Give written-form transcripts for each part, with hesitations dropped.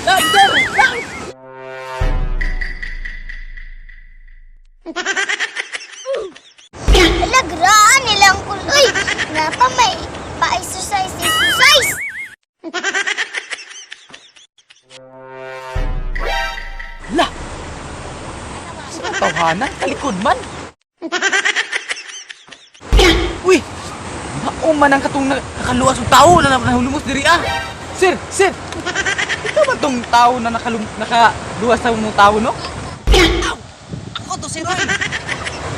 Lang, sir! Lang! Ala, graan nila ang kuloy. Napa may pa-exercise, exercise. La! Sa tawhanan, kalikod man. Uy! Mauman ang katong nakaluwas og tao na nahulumos diri ah. Sir, sir. Ikaw ba tong tao na nakaluwas sa mong tao no? Ako to si Roy.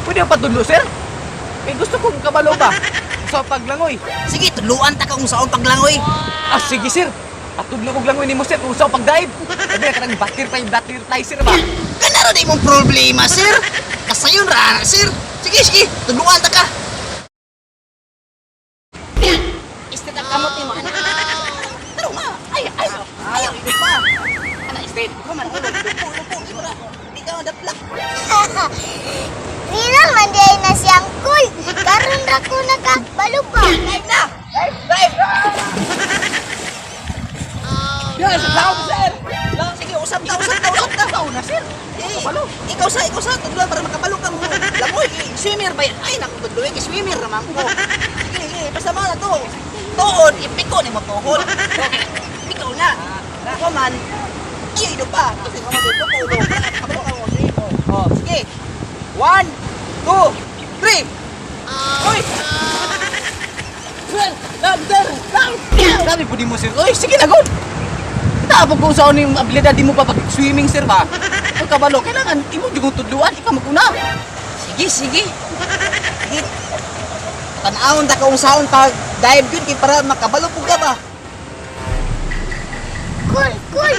Pwede ba patudlo, sir? Eh gusto kong kabalo ba? Sa paglangoy. Sige, tuluan ta ka kung saon paglangoy. Ah, sige, sir. Patudlo kog langoy nimo, sir, kung sa pagdive. Sabi ka nang butterfly, butterfly, sir ba? Kanaro na imong problema, sir. Kasayon ra, sir. Sige, sige, tuluan ta ka. Istit ang kamot nimo, anak. Taro nga. Ay, ay. Ayaw, ito pa. Ana, istit. Ikaw man, ulo, lupo, lupo. Imo ra. Di ka madaplak. Rina man di ay na siyang cool. Karon ra ko nakabalo ba? Dive na! Dive, dive! Yes, laom, sir. Lang, sige, usap ta, usap ta, usap ta. Tao na, sir. Eh, Kabalo. ikaw sa, tudluan para makabalo ka mo. Langoy, eh, swimmer ba yan? Ay, naku, tudluan, eh, swimmer naman ko. Sige, sige, basta mga na to. Tuon, ipiko ni mo tuhod. Ikaw na. Ako man, iyo ino pa. Kasi nga mo dito, ulo. Kabalo ka mo, sige. Oh. Sige. 1, 2, 3. Uy! Sir! Lam, sir! Lam! Sabi po di mo, sir. Uy, sige na, good! Tapos kung saan yung abilidad di mo pa pag-swimming, sir ba? Pagkabalo, kailangan imo jud kong tudluan, ikaw maguna. Sige, sige. Sige. Tanawon ta kung saon pag dive yun kay para makabalo po ka ba? Cool, cool.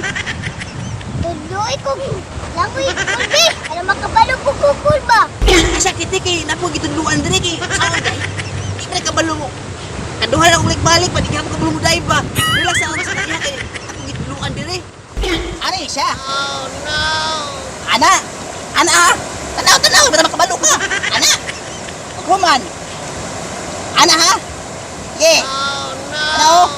Tuloy ko langoy, cool be. Ano makabalo ko ko cool ba? Asa kiti kay napo gitudluan diri kay saon kay. Di man kabalo mo. Kaduha na akong balik pa di ka kabalo mo dive ba. Relax sa sa kanya kay ako gitudluan diri. Ani siya? Oh no. Ana. Ana. ah. Tanaw tanaw para makabalo ka. Ana. Human. Ana ha? Yeah. Oh no. Ana oh.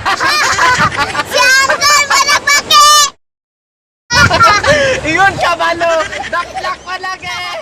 Si Uncle Malapake! Iyon, kabalo! Daplak pa lagi!